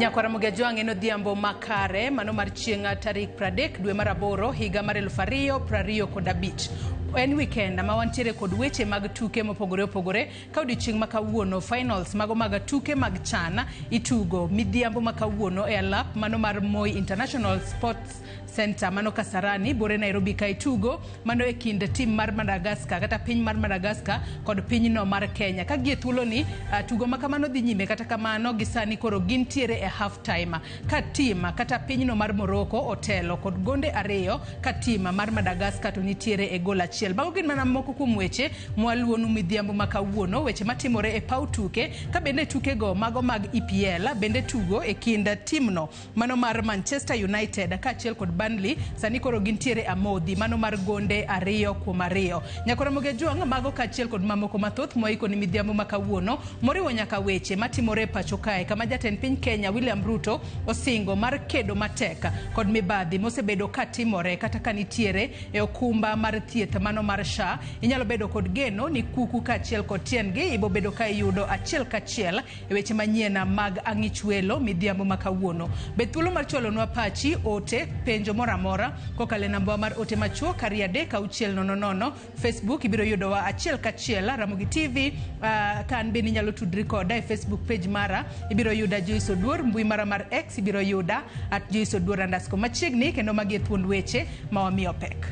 Nyakwara Mugajwang' en odhiambo makare mano mar chieng' tarik 30 dwe mar aboro higa mar 2025. En weekend ma wantiere kod weche mag tuke mopogore opogore ka odiochieng' ma kawuono finals mago mag tuke mag CHAN itugo midhiambo ma kawuono e alap mano mar Moi International Sports Center mano Kasarani bore Nairobi ka itugo mano e kind tim mar Madagascar kata piny mar Madagascar kod pinyno mar Kenya. Ka gie thuoloni uh, tugo ma kamano dhi nyime kata kamano gi sani koro gintiere e half time ka tim kata pinyno mar Morocco otelo kod gonde ariyo ka tim mar Madagascar to nitiere e gol achiel. Mago gin mana moko kuom weche mwaluonu midhiambo ma kawuono, weche matimore e paw tuke ka bende tukego mago mag EPL bende tugo e kind timno mano mar Manchester United kaachiel kod Burnley sani koro gintiere amodhi mano mar gonde 2-2. Nyakora Mogejuang' mago kaachiel kod mamoko mathoth mwaiko ni midhiambo ma kawuono moriwo nyaka weche matimore e pacho kae kama jatend piny Kenya William Ruto osingo mar kedo matek kod mibadhi mosebedo ka timore kata ka nitiere e okumba mar thieth mano mar SHA. Inyalo bedo kod geno ni kuku kaachiel kod tiendgi ibobedo ka iyudo achiel kachiel E weche manyien mag ang'ich welo midhiambo ma kawuono. Bed thuolo mar chwalonwa pachi, ote, penjo moro amora kokalo e nambawa mar ote machuok 23600. Facebook ibiro yudowa achiel kachiel Ramogi TV. Ka an bende inyalo tudri koda e Facebook page mara, ibiro yuda Joyce Oduor. Mbui mara mar X ibiro yuda at Joyce Oduor underscore. Machiegni kendo magi e thuond weche ma wamiyo pek.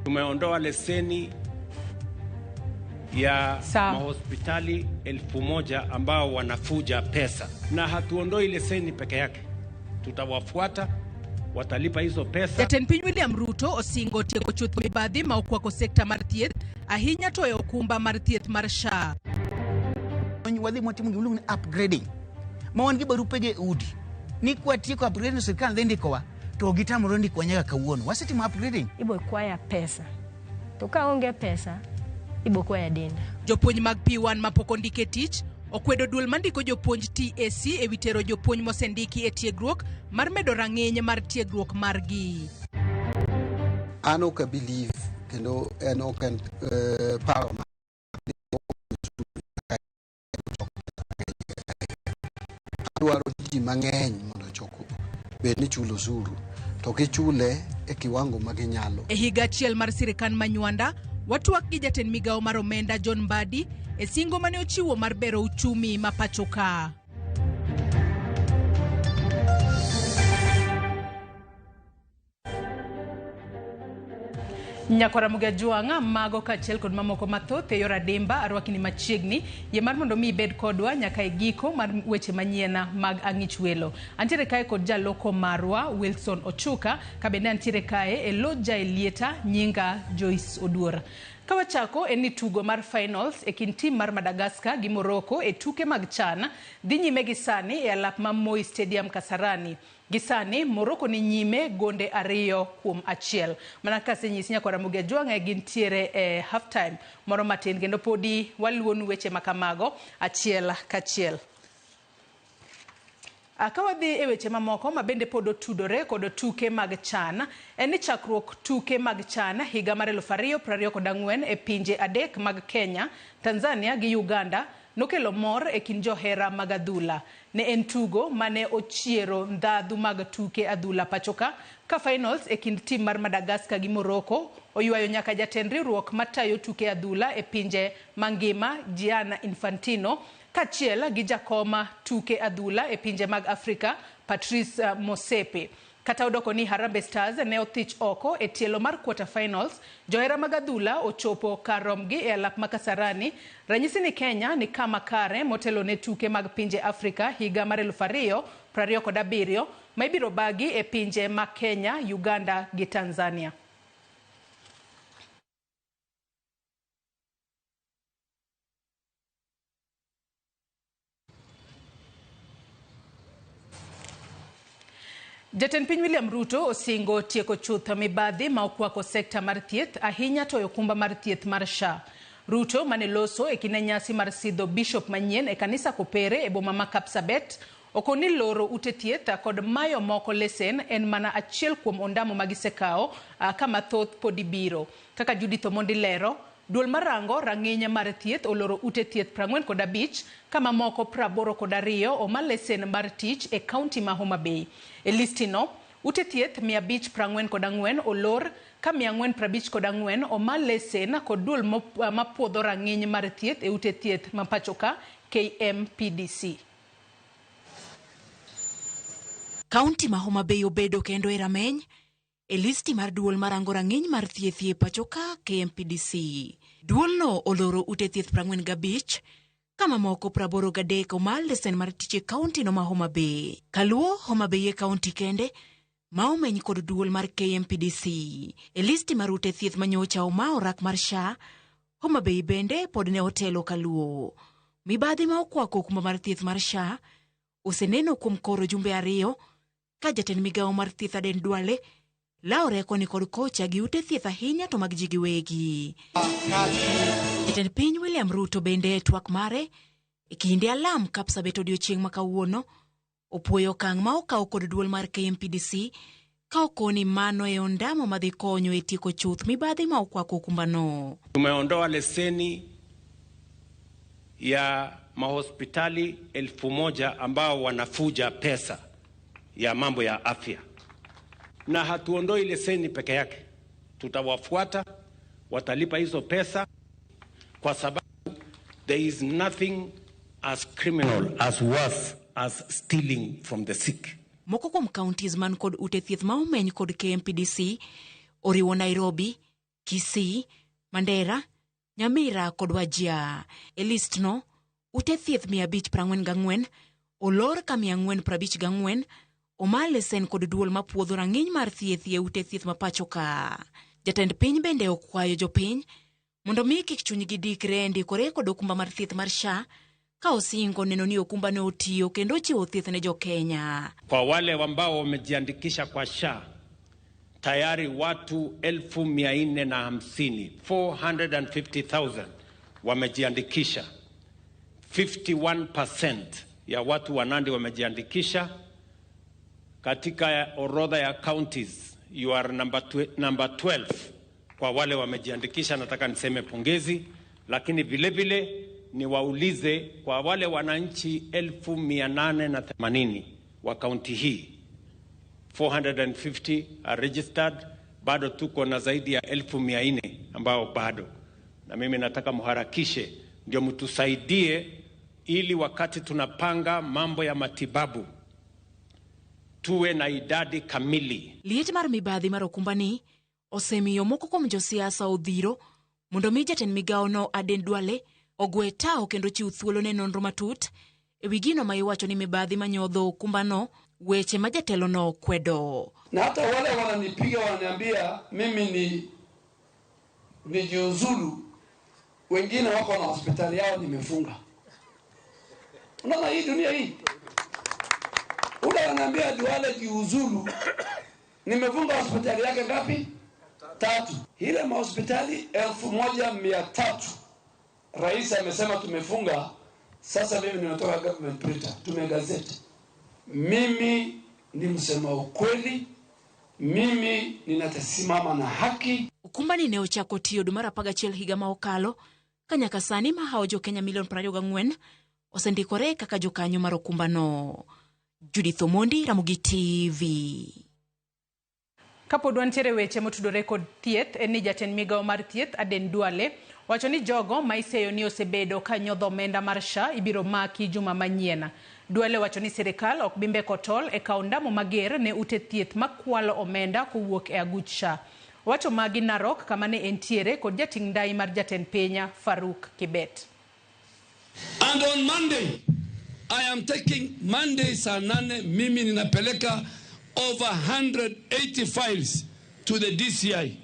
Tumeondoa leseni ya Sawa. mahospitali 1000 ambao wanafuja pesa, na hatuondoi leseni peke yake, tutawafuata, watalipa hizo pesa. Jatend piny William Ruto osingo tieko chuth mibadhi ma okwako sekta mar thieth ahinya to e okumba mar thieth mar SHA. Wadhi mwatimo gima iluongo ni upgrading ma wan gi barupege e udi ni kwatieko upgrading sirkal dhi ndikowa to gitamore ndikowa nyaka kawuono wasetimo upgrading. Ibo kwaya pesa to ka onge pesa ibo kwaya denda. Jopuonj mag P1 mapok ondik e tich okwedo duol mandiko jopuonj TSC ewi tero jopuonj mosendiki e tiegruok mar medo rang'iny mar tiegruok margi. An ok believe kendo en ok en paro ma adwaro ji mang'eny mondo ochok bed ni chulo osuru to gichule e kiwango ma ginyalo. E higa achiel mar sirikand ma Nywanda, watwak gi jatend migawo mar omenda John Mbadi e singo mane ochiwo mar bero uchumi ma pacho ka. Nyakwara Mugajwang'a mago kaachiel kod mamoko mathoth e yor adimba arwakini machiegni yie mar mondo mi ibed kodwa nyaka e giko mar weche manyien mag ang'ich welo. Antiere kae kod jaloko marwa Wilson Ochuka ka bende antiere kae e lo jaelieta nyinga Joyce Oduor. Ka wachako en ni tugo mar finals e kind tim mar Madagascar gi Morocco e tuke mag CHAN dhi nyime gi sani e alap ma Moi Stadium Kasarani. Gi sani, Morocco ni nyime gonde 2-1. Mana kaka asenyisi nyakwar Ramogi Ajwang'e gintiere e half time moro matin kendo podi waluwonu weche ma kamago achiel kachiel. Ka wadhi e weche mamoko ma bende pod otudore kod tuke mag CHAN, en ni chakruok tuke mag CHAN higa mar 2024 e pinje adek mag Kenya, Tanzania gi Uganda nokelo mor e kind johera mag adhula. Ne en tugo mane ochiero ndhadhu mag tuke adhula pachoka ka finals e kind tim mar Madagascar gi Morocco oywayo nyaka jatend riwruok matayo tuke adhula e pinje mangima Gianni Infantino kaachiel gi jakom tuke adhula e pinje mag Afrika Patrice Motsepe. Kata odoko ni Harambee Stars ne othich oko e tielo mar quarter finals, johera mag adhula ochopo kar romgi e alap ma Kasarani. Ranyisi ni Kenya ni kama kare motelo ne tuke mag pinje Afrika higa mar 2027 ma ibiro bagi e pinje ma Kenya, Uganda gi Tanzania. Jatend piny William Ruto osingo tieko chuth mibadhi ma okwako sekta mar thieth ahinya to e okumba mar thieth mar SHA. Ruto mane loso e kinde nyasi mar sidho bishop manyien e kanisa Kopere e boma ma Kapsabet okoni loro ute thieth kod mayo moko lesen en mana achiel kuom ondamo ma gisekawo ka mathoth podi biro. Kaka Judith Omondi lero, Duol marango rang'iny mar thieth oloro ute thieth 45 ka mamoko 82 oma lesen mar tich e kaunti ma Homa Bay. E listino, ute thieth 544 olor ka 454 oma lesen kod duol mapuodho rang'iny mar thieth e ute thieth ma pachoka KMPDC. Kaunti ma Homa Bay obedo kendo e rameny e listi mar duol marango rang'iny mar thieth e pachoka KMPDC. Duolno oloro ute thieth 45 ka mamoko 83 oma lesen mar tich e kaunti no ma Homa Bay. Kaluo Homa Bay e kaunti kende ma omeny kod duol mar KMPDC. E listi mar ute thieth manyocha oma orak mar SHA, Homa Bay bende pod ne otelo kaluo. Mibadhi ma okwako okumba mar thieth mar SHA oseneno kuom koro jumbe 2 ka jatend migawo mar thieth Aden Duale lawore koni kod kocha gi ute thieth ahinya to mag ji giwegi. Jatend piny William Ruto bende e twak mare e kinde alam Kapsabet odiochieng' ma kawuono opuoyo okang' ma okaw kod duol mar KMPDC ka okoni mano e ondamo madhi konyo e tieko chuth mibadhi ma okwako okumbano. Tumeondoa leseni ya mahospitali 1000 ambao wanafuja pesa ya mambo ya afya, na hatuondoi leseni peke yake, tutawafuata, watalipa hizo pesa, kwa sababu there is nothing as criminal as worse as stealing from the sick. Moko kuom counties man kod ute thieth ma omeny kod KMPDC oriwo Nairobi, Kisii, Mandera, Nyamira kod Wajir. E list no, ute thieth 544 olor ka 454 oma lesen kod duol mapuodho rang'iny mar thieth e ute thieth ma pacho ka. Jatend piny bende okwayo jopiny mondo mi kik chunygi dikre e ndikore kod okumba mar thieth mar SHA ka osingo neno ni okumba ne otiyo kendo ochiwo thieth ne jokenya. Kwa wale ambao wamejiandikisha kwa SHA tayari watu 450,000, 450,000 wamejiandikisha. 51% ya watu wa Nandi wamejiandikisha. Katika orodha ya counties you are number 12 kwa wale wamejiandikisha. Nataka niseme pongezi, lakini vile vile niwaulize kwa wale wananchi 880,000 wa kaunti hii, 450 are registered, bado tuko na zaidi ya 400,000 ambao bado. Na mimi nataka muharakishe ndio mtusaidie ili wakati tunapanga mambo ya matibabu tuwe na idadi kamili. Liet mar mibadhi mar okumbani osemiyo moko kuom josiasa odhiro mondo mi jatend migawo no Aden Duale ogwe tao kendo chiw thuolo ne nonro matut e wi gino ma iwacho ni mibadhi manyodho okumbano, weche ma jatelo no kwedo. Na hata wale wananipiga wananiambia mimi ni nijiuzulu, wengine wako na hospitali yao nimefunga. Unaona hii dunia hii? Ule wananiambia Duale jiuzulu, nimefunga hospitali yake ngapi? 3. Ile mahospitali 1300 Rais amesema tumefunga. Sasa mimi nimetoka government printer, tumegazeti. Mimi ni msema ukweli, mimi ninatasimama na haki. Okumbani ne ochako tiyo dwe mar 11 higa ma okalo ka nyaka sani mahawo jokenya milion 24 osendikore kaka jokanyo mar okumbano. Judith Omondi, Ramogi TV. Kapod wantiere weche motudore kod thieth, en ni jatend migawo mar thieth Aden Duale wacho ni jogo ma iseyo ni osebedo ka nyodho omenda mar SHA ibiro maki juma manyien. Duale wacho ni sirikal ok bi mbeko tol e kawo ndamo mager ne ute thieth makwalo omenda kowuok e aguch SHA. Owacho magi Narok kama ne entiere kod jating' ndai mar jatend piny Faruk Kibet. And on Monday, I am taking Monday saa 8 mimi ninapeleka over 180 files to the DCI.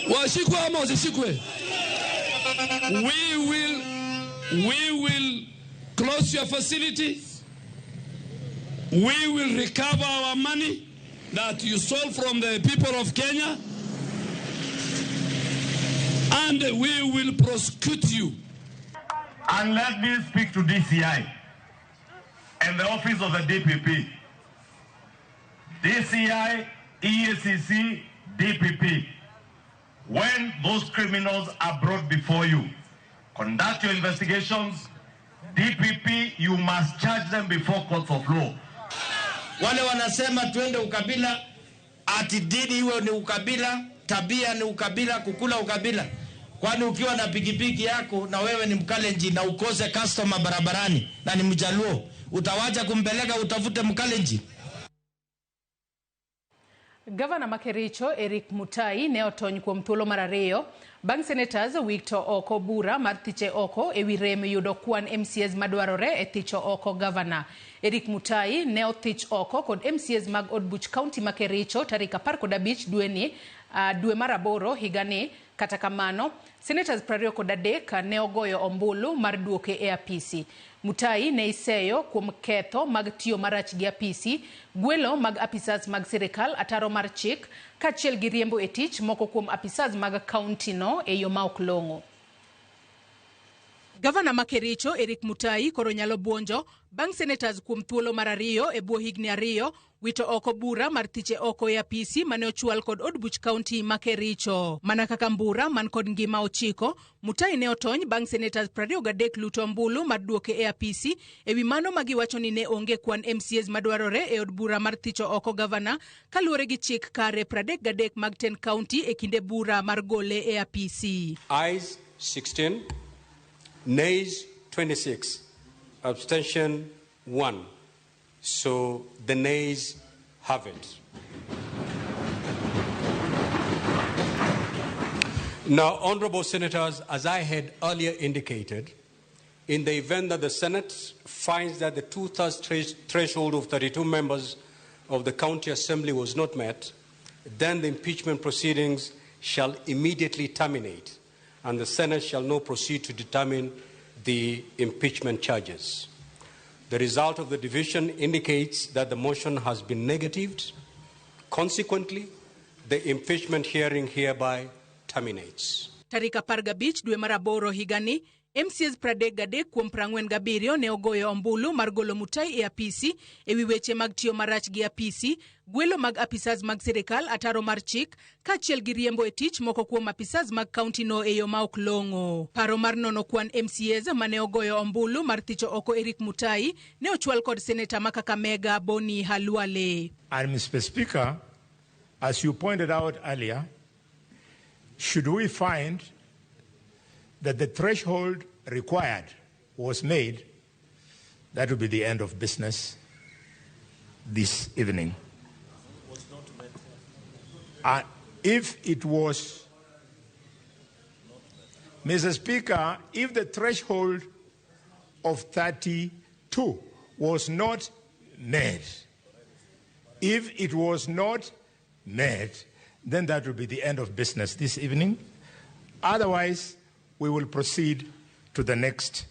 Washikwe ama wasishikwe? We will close your facility. We will recover our money that you stole from the people of Kenya. And we will prosecute you. And let me speak to DCI and the office of the DPP. DCI, EACC, DPP. When those criminals are brought before you, conduct your investigations. DPP, you must charge them before courts of law. Wale wanasema tuende ukabila, ati dini iwe ni ukabila, tabia ni ukabila, kukula ukabila. Kwani ukiwa na pikipiki yako na wewe ni Mkalenjin na ukose customer barabarani na ni Mjaluo, utawacha kumpeleka utafute Mkalenjin? Gavana ma Kericho Eric Mutai ne otony kuom thuolo mar ariyo bang' senators wito oko bura mar thiche oko ewi rem yudo kwan MCAs madwarore e thicho oko gavana. Eric Mutai ne othich oko kod MCAs mag od buch kaunti ma Kericho tarik 15 dweni dwe mar aboro higani. Kata kamano, senators 23 ne ogoyo ombulu mar duoke e apisi. Mutai ne iseyo kuom ketho mag tiyo marach gi apisi, gwelo mag apisas mag sirikal, ataro mar chik, kaachiel gi riembo e tich moko kuom apisas mag kaunti no e yo ma ok long'o. Gavana ma Kericho Eric Mutai koro nyalo buonjo bang' senators kuom thuolo mar ariyo e bwo higni ariyo wito oko bura mar thiche oko e apisi mane ochwal kod od buch kaunti ma Kericho. Mana kaka mbura man kod ngima ochiko, Mutai ne otony bang' senators 23 luto ombulu mar duoke e apisi ewi mano magiwacho ni ne onge kwan MCAs madwarore e od bura mar thicho oko gavana kaluwore gi chik kare 33 mag 10 kaunti e kinde bura mar gole e apisi. Ayes 16, nays 26, abstention 1. So the nays have it. Now, honorable senators, as I had earlier indicated, in the event that the Senate finds that the two-thirds threshold of 32 members of the County Assembly was not met, then the impeachment proceedings shall immediately terminate, and the Senate shall now proceed to determine the impeachment charges. The result of the division indicates that the motion has been negatived. Consequently, the impeachment hearing hereby terminates. Tarik 15 dwe mar aboro higani, MCAs 33 kuom 47 ne ogoyo ombulu mar golo Mutai e apisi ewi weche mag tiyo marach gi apisi, gwelo mag apisas mag sirikal, ataro mar chik, kaachiel gi riembo e tich moko kuom apisas mag kaunti no e yo ma ok long'o. Paro mar nono kwan MCAs mane ogoyo ombulu mar thicho oko Eric Mutai ne ochwal kod seneta ma Kakamega Boni Khalwale. And Mr. Speaker, as you pointed out earlier, should we find that the threshold required was made, that will be the end of business this evening. If it was, Mr. Speaker, if the threshold of 32 was not met, if it was not met, then that will be the end of business this evening. Otherwise, we will proceed to the next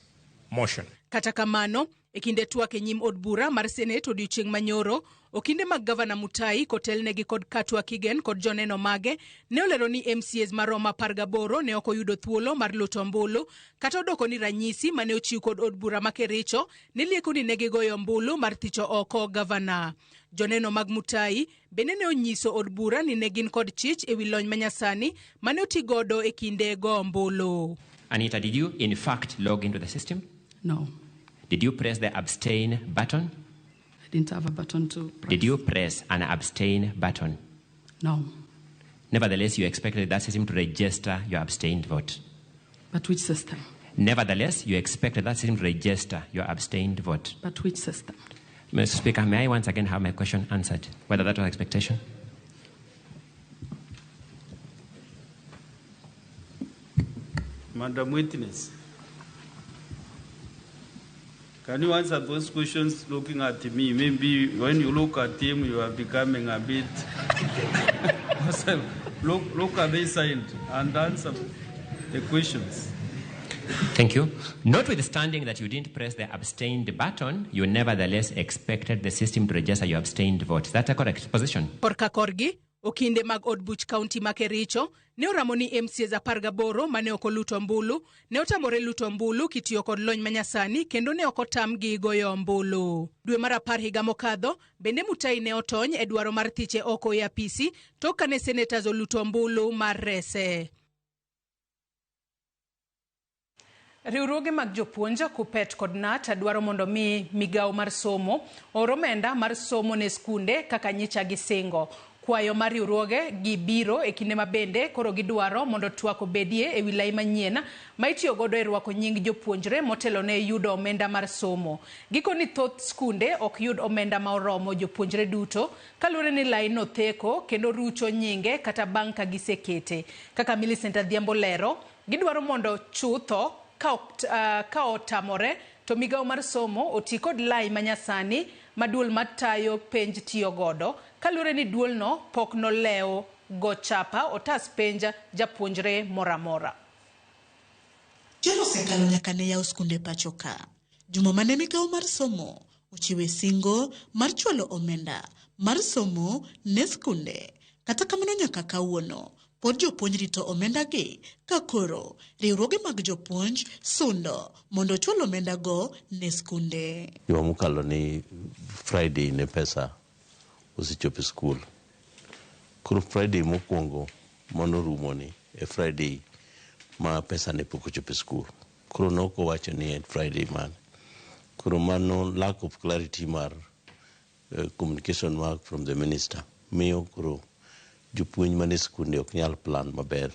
motion. Kata kamano, e kinde twak e nyim od bura mar Senate odiochieng' manyoro, okinde mag Gavana Mutai kotelnegi kod Katwa Kigen kod joneno mage ne olero ni MCAs maromo 18 ne ok oyudo thuolo mar luto ombulu, kata odoko ni ranyisi mane ochiw kod od bura ma Kericho ne lieko ni ne gigoyo ombulu mar thicho oko gavana. Joneno mag Mutai bende ne onyiso od bura ni ne gin kod chich ewi lony manyasani mane otigodo e kinde go ombulu. Anita, did you in fact log into the system? No. Did you press the abstain button? I didn't have a button to press. Did you press an abstain button? No. Nevertheless, you expected that system to register your abstained vote. But which system? Nevertheless, you expected that system to register your abstained vote. But which system? Mr. Speaker, may I once again have my question answered, whether that was expectation? Madam Witness, can you answer those questions looking at me? Maybe when you look at him, you are becoming a bit... Look at this side and answer the questions. Thank you. Notwithstanding that you didn't press the abstained button, you nevertheless expected the system to register your abstained vote. Is that a correct position? Korka korgi, Okinde mag od buch kaunti ma Kericho ne oramo ni MCAs 18 mane ok oluto ombulu ne otamore luto ombulu kitiyo kod lony manyasani kendo ne ok otamgi goyo ombulu. Dwe mar 10 higa mokadho, bende Mutai ne otony e dwaro mar thiche oko e apisi tok kane senators oluto ombulu mar rese. Riwruoge mag jopuonj KUPPET kod KNUT dwaro mondo mi migawo mar somo oor omenda mar somo ne skunde kaka nyicha gisingo. Kwayo mar riwruoge gi biro e kinde ma bende koro gidwaro mondo twak obedie e wi lai manyien ma itiyo godo e rwako nying jopuonjre motelo ne yudo omenda mar somo. Gikoni thoth skunde ok yud omenda ma oromo jopuonjre duto kaluwore ni laino theko kendo rucho nyinge kata bang' ka gisekete. Kaka Millicent Adhiambo lero, gidwaro mondo chutho ka otamore to migawo mar somo oti kod lai manyasani ma duol matayo penj tiyo godo kaluwore ni duolno pok nolewo go chapa otas penj japuonjre moro amora. Jal osekalo nyaka ne yaw skunde pacho ka. Juma mane migawo mar somo ochiwe singo mar chwalo omenda mar somo ne skunde. Kata kamano nyaka kawuono pod jopuonj rito omenda gi ka koro riwruoge mag jopuonj sundo mondo ochwal omenda go ne skunde. Juma mokalo ni Friday ne pesa osechopo e skul. Koro Friday mokwongo manorumo ni e Friday ma pesa ne pok ochopo e skul. Koro nok owacho ni en Friday mane. Koro mano lack of clarity mar communication mark from the minister miyo koro jopuonj mane skunde ok nyal plan maber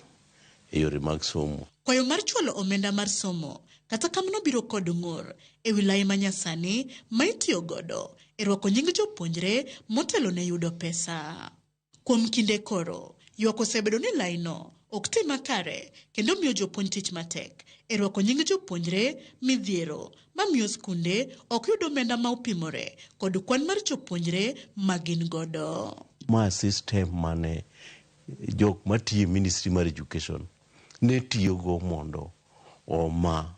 e yore mag somo. Kwayo mar chwalo omenda mar somo kata kamano biro kod ng'ur e wi lai manyasani ma itiyo godo e rwako nying jopuonjre motelo ne yudo pesa. Kuom kinde koro, ywak osebedo ni laino ok ti makare kendo miyo jopuonj tich matek e rwako nying jopuonjre midhiero mamiyo skunde ok yud omenda ma opimore kod kwan mar jopuonjre ma gin godo. Ma system mane jok matiyo e Ministry mar Education ne tiyogo mondo oma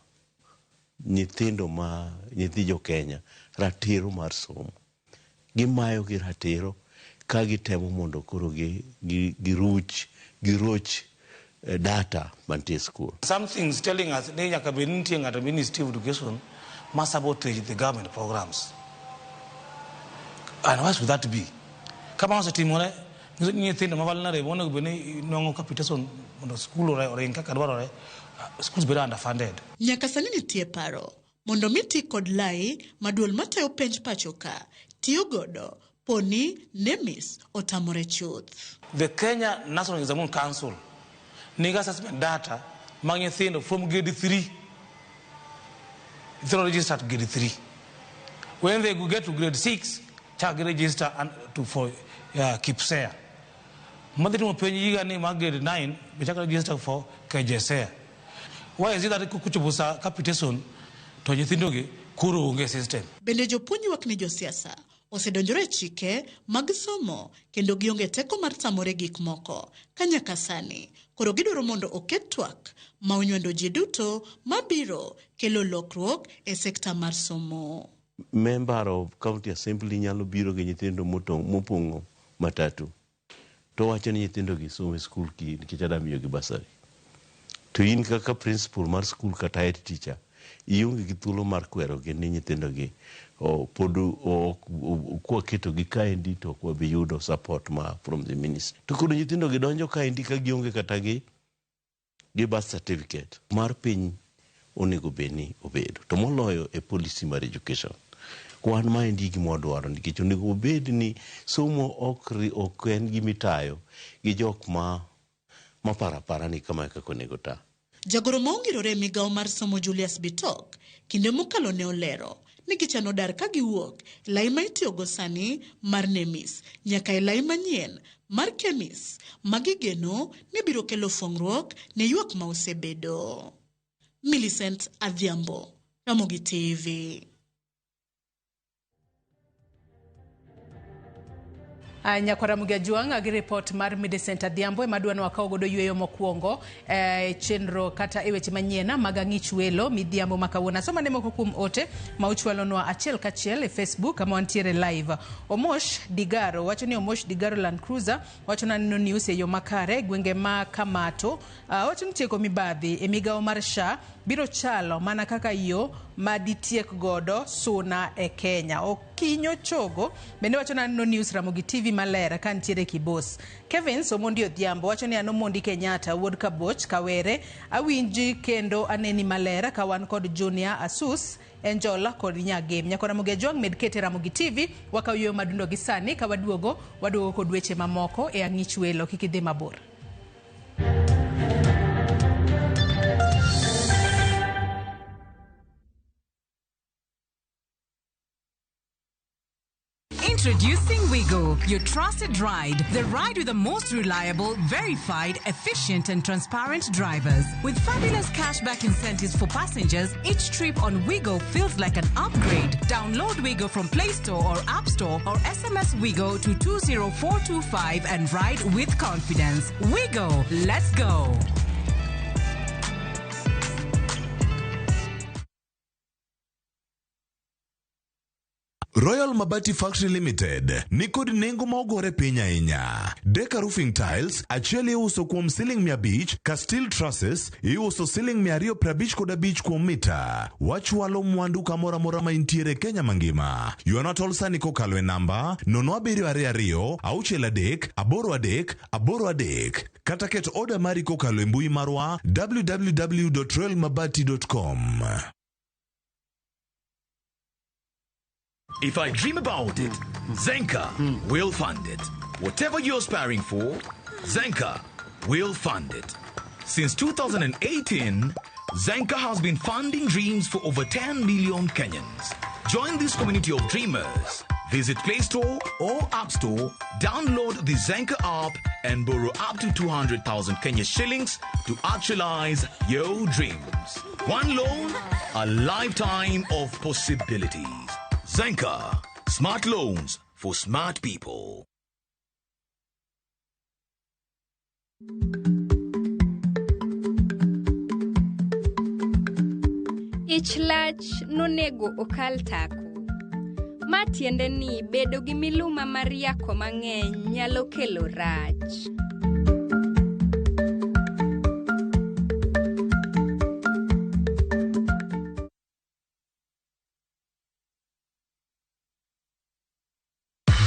nyithindo ma nyithi jo Kenya ratiro mar somo. Gimayo gi ratiro ka gitemo mondo koro giruch giroch data mantie e school. Something is telling us ni nyaka bed ni nitie ng'ato Ministry of Education ma sabotage the government programs. And why should that be? Kama osetimore, nyiso ni nyithindo ma vulnerable onego bed ni nwang'o capitation mondo skul oring kaka dwarore, schools bedo underfunded. Nyaka sani nitie paro mondo mi ti kod lai ma duol matayo penj pacho ka tiyo godo poni NEMIS otamore chuth. The Kenya National Examination Council nigi assessment data mag nyithindo from grade 3. Nyithindo register at grade 3. When they get to grade 6, chak gi register and to for KPSEA. Madhi timo penj higa ni mag grade 9, be chak register for KJSEA. Why is it that kochopo sa capitation to nyithindo gi koro onge system? Bende jopuonj ywak ni josiasa osedonjore e chike mag somo kendo gionge teko mar tamore gik moko ka nyaka sani koro gidwaro mondo oket twak ma onywando ji duto mabiro kelo lokruok e sekta mar somo. Member of County Assembly nyalo biro gi nyithindo mopong'o matatu to wacho ni nyithindo gi somo e skul ki nikech adwa miyogi bursary. To in kaka principal mar skul kata head teacher ionge gi thuolo mar kwerogi ni nyithindo gi pod kwaketogi kaendi to ok wabi yudo support ma from the ministry. To koro nyithindo gi donjo kaendi ka gionge kata gi birth certificate mar piny onego bed ni obedo. To moloyo e policy mar education. Wan maendi gima wadwaro nikech onego obed ni somo ok en gima itayo gi jok ma paro apara ni kama e kaka onego ta. Jagoro ma ongirore e migawo mar somo Julius Bitok kinde mokalo ne olero ni gichano dar ka giwuok e lai ma itiyogo sani mar NEMIS nyaka e lai manyien mar KEMIS ma gigeno ni biro kelo fong'ruok ne ywak ma osebedo. Millicent Adhiambo, Ramogi TV. Nyakwara Mugia Jwang' gi ripot mar Millicent Adhiambo ema dwa ni wakaw godo yueyo mokwongo e chenro kata e weche manyien mag ang'ich welo midhiambo ma kawuono. Asoma ne moko kuom ote ma uchwalonwa achiel kachiel e Facebook kama wantiere live. Omosh Digaro wacho ni Omosh Digaro Land Cruiser wacho ni aneno news e yo makare gwenge ma Kamato. Wacho ni tieko mibadhi e migawo mar SHA biro chalo mana kaka yo ma ditiek godo suna e Kenya. Okinyo Chogo bende wacho ni aneno news Ramogi TV maler ka nitiere Kibos. Kevin Omondi Odhiambo wacho ni an Omondi Kenyatta wuod Kaboch Kawere awinji kendo aneni maler ka wan kod Junior Asus Enjola kod Nyagem. Nyako Ramogi Ajwang' med kete Ramogi TV wakaw yueyo madundo gi sani ka waduogo waduogo kod weche mamoko e ang'ich welo kik idhi mabor. Introducing Wigo, your trusted ride. The ride with the most reliable, verified, efficient, and transparent drivers. With fabulous cashback incentives for passengers, each trip on Wigo feels like an upgrade. Download Wigo from Play Store or App Store or SMS Wigo to 20425 and ride with confidence. Wigo, let's go. Royal Mabati Factory Limited ni kod nengo ma ogore piny ahinya. Deka Roofing Tiles achiel iuso kuom siling 500 ka steel trusses iuso siling 255 kuom mita. Wachwalo mwandu kamoro amora ma intiere Kenya mangima. Ywana tol sani kokalo e namba 0722 63 83 83 kata ket oda mari kokalo e mbui marwa www.royalmabati.com. If I dream about it, Zenka will fund it. Whatever you're aspiring for, Zenka will fund it. Since 2018, Zenka has been funding dreams for over 10 million Kenyans. Join this community of dreamers. Visit Play Store or App Store, download the Zenka app, and borrow up to 200,000 Kenya shillings to actualize your dreams. One loan, a lifetime of possibilities. Zenka, smart loans for smart people. Ich lach nonego okal tako. Ma tiende ni bedo gi miluma mar yako mang'eny nyalo kelo rach.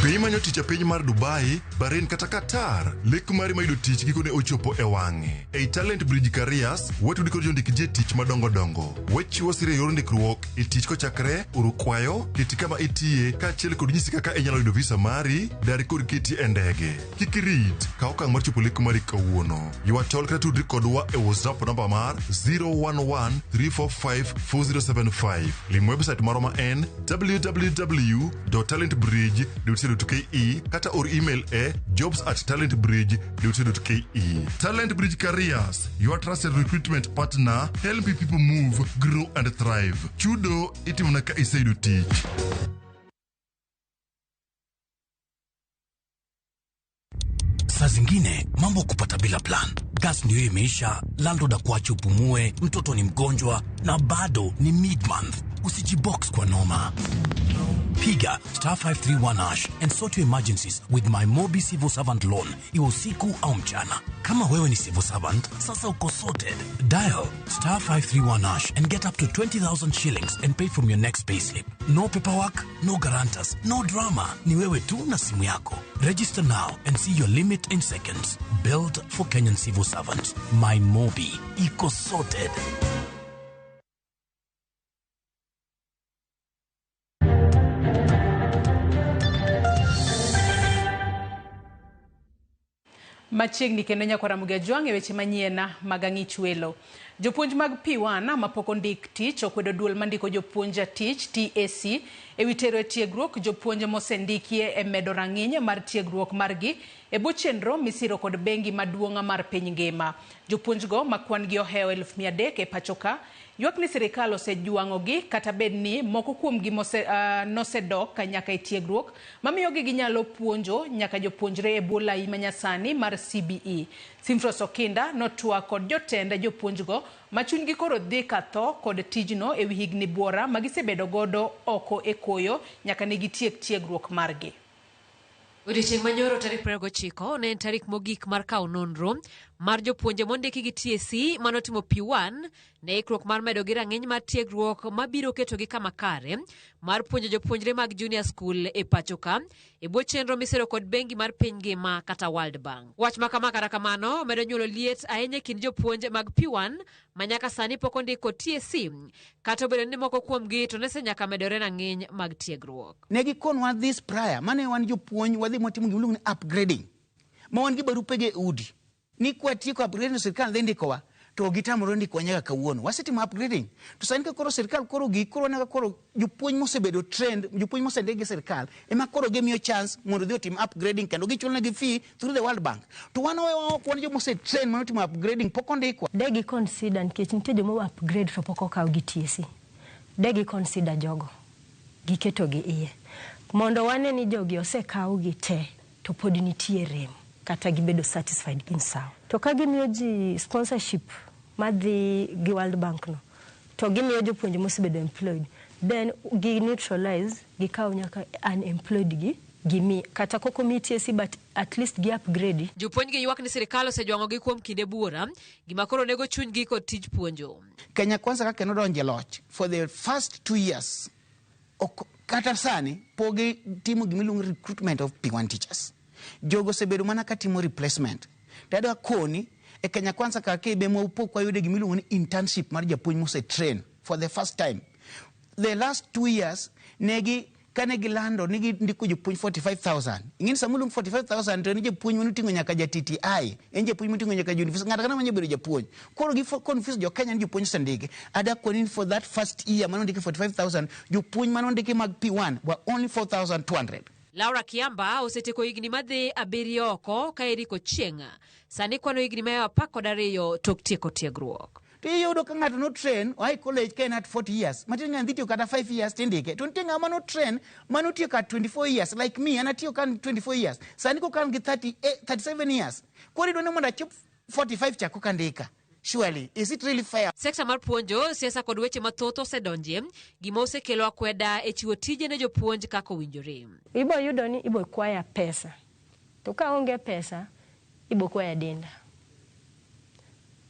Be imanyo tich e piny mar Dubai, Bahrain kata Qatar? Lek mari mar yudo tich gikone ochopo e wang'e. Ei Talent Bridge Careers, watudi kod jondik ji e tich madongo dongo. Wachiwo sir e yor ndikruok e tich kochakre oro kwayo, keti kama itiye, kaachiel kod nyisi kaka inyalo yudo visa mari, dar kod keti e ndege. Kik irit, kaw okang' mar chopo lek mari kawuono. Ywa tol kata tudri kodwa e WhatsApp namba mar 011 345 4075. Lim website marwa ma en www.talentbridge.co.ke kata or email e jobs at talentbridge.co.ke. Talent Bridge Careers, your trusted recruitment partner, helping people move, grow and thrive. Chudo itimona ka iseyudo tich. Saa zingine mambo kupata bila plan. Gas ndio imeisha, landlord akuache upumue, mtoto ni mgonjwa na bado ni mid month. Usijibox kwa noma. Piga star 531 hash and sort your emergencies with my Mobi Civil Servant Loan, iwe usiku au mchana. Kama wewe ni civil servant, sasa uko sorted. Dial star 531 hash and get up to 20,000 shillings and pay from your next payslip. No paperwork, no guarantors, no drama. Ni wewe tu na simu yako. Register now and see your limit in seconds. Built for Kenyan civil servants. My Mobi. Iko sorted. Machiegni kendo nyakwara Mugia Jwang' e weche manyien mag ang'ich welo. Jopuonj mag P1 mapok ondik tich okwedo duol mandiko jopuonj tich TAC ewi tero e tiegruok jopuonj mosendikie e medo rang'iny mar tiegruok margi e bwo chenro misiro kod bengi maduong' mar piny ngima. Jopuonjgo ma kwan gi ohewo 300,000 e pacho ka Ywak ni sirikal osejwang'ogi kata bed ni moko kuomgi nosedok nyaka e tiegruok mamiyogi ginyalo puonjo nyaka jopuonjre e bwo lai manyasani mar CBE. Simfros Okinda notwak kod jotend jopuonjgo ma chunygi koro dhi ka tho kod tijno ewi higni buora ma gisebedo godo oko e koyo nyaka ne gitiek tiegruok margi. Odiochieng' manyoro tarik 29 ne en tarik mogik mar kawo nonro mar jopuonje mondiki gi TSC manotimo P1 ne ikruok mar medo gi rang'iny mar tiegruok mabiro ketogi kama kare mar puonjo jopuonjre mag junior school e pacho ka e bwo chenro misero kod bengi mar piny ngima kata World Bank. Wach ma kama kata kamano medo nyuolo liet ahinya e kind jopuonj mag P1 ma nyaka sani pok ondik kod TSC kata obedo ni moko kuomgi to nesenyaka medore rang'iny mag tiegruok. Ne gikonwa this prior mane wan jopuonj wadhi mwatimo gima iluongo ni upgrading ma wan gi barupege e udi ni kwatieko upgrading sirkal dhi ndikowa to gitamore ndikowa nyaka kawuono. Wasetimo upgrading to sani ka koro sirkal koro gik koro waneno ka koro jopuonj mosebedo trained, jopuonj mosendik gi sirkal ema koro gimiyo chance mondo odhi otim upgrading kendo gichulonegi fee through the World Bank. To wan owewa ok wan joma ose train manotimo upgrading pok ondikwa. De gi consider nikech nitie joma upgrade to pok okaw gi TSC. De gi consider jogo giketogi iye mondo wane ni jogi osekaw gi te to pod nitie rem kata gibedo satisfied gin sawa. To ka gimiyo ji sponsorship madhi gi World Bank no to gimiyo jopuonje mosebedo employed then gi neutralize gikaw nyaka unemployed gi gimi kata kok omi TSC but at least gi upgrade. Jopuonj gi ywak ni sirikal osejwang'ogi kuom kinde buora, gima koro nego chunygi kod tij puonjo. Kenya Kwanza kaka nodonjo e loch for the first 2 years ok, kata sani pok gitimo gima iluongo ni recruitment of P1 teachers. Jogo osebedo mana katimo replacement. To adwa koni e Kenya Kwanza ka be pok wayude gima iluongo ni internship mar japuonj mose train for the first time. The last 2 years negi kane gilando ni gindiko jopuonj 45,000. Ing'eni sama iluongo 45,000 to en japuonj manoting'o nyaka ja TTI, en japuonj moting'o nyaka university, ng'ato ang'ata manyalo bedo japuonj. Koro gi confuse jo Kenya ni jopuonj osendiki. Adwa koni ni for that first year manondiki 45,000, jopuonj manondiki mag P1 were only 4,200. Laura Kiamba osetieko higni madhi 7 oko ka Eric Ochieng' sani kwano higni mayo 12 tok tieko tiegruok. To iyudo ka ng'ato no train oa e college ka en at 40 years, matin ng'ani dhi tiyo kata 5 years tindike. To nitie ng'ama no train manotiyo at 24 years like me, an atiyo ka an 24 years. Sani koka an gi 37 years. Koro idwa ni mondo achop 45 cha koka ndika. Surely, is it really fair? Sekta mar puonjo, siasa kod weche mathoth osedonje, gima osekelo akweda e chiwo tije ne jopuonj kaka owinjore. Ibo yudo ni ibo kwaya pesa. To ka onge pesa, ibo kwaya denda.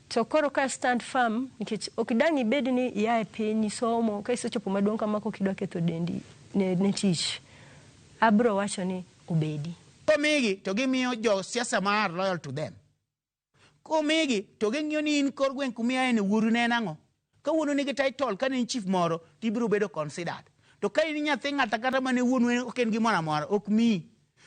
To koro ka stand firm, nikech ok dang' ibed ni ia e piny isomo, ka isechopo maduong' kama kok idwa ketho dendi ne tich. Abro wacho ni obedi. Komigi to gimiyo jo siasa ma are loyal to them. Komigi to ging'iyo ni in kor gweng' kuma iaye ni wuoru ne en ang'o. Ka wuonu nigi title, ka ne en chief moro, to ibiro bedo considered. To ka in nyathi ng'ato kata mane wuonu ok en gimoro amora, ok miyi.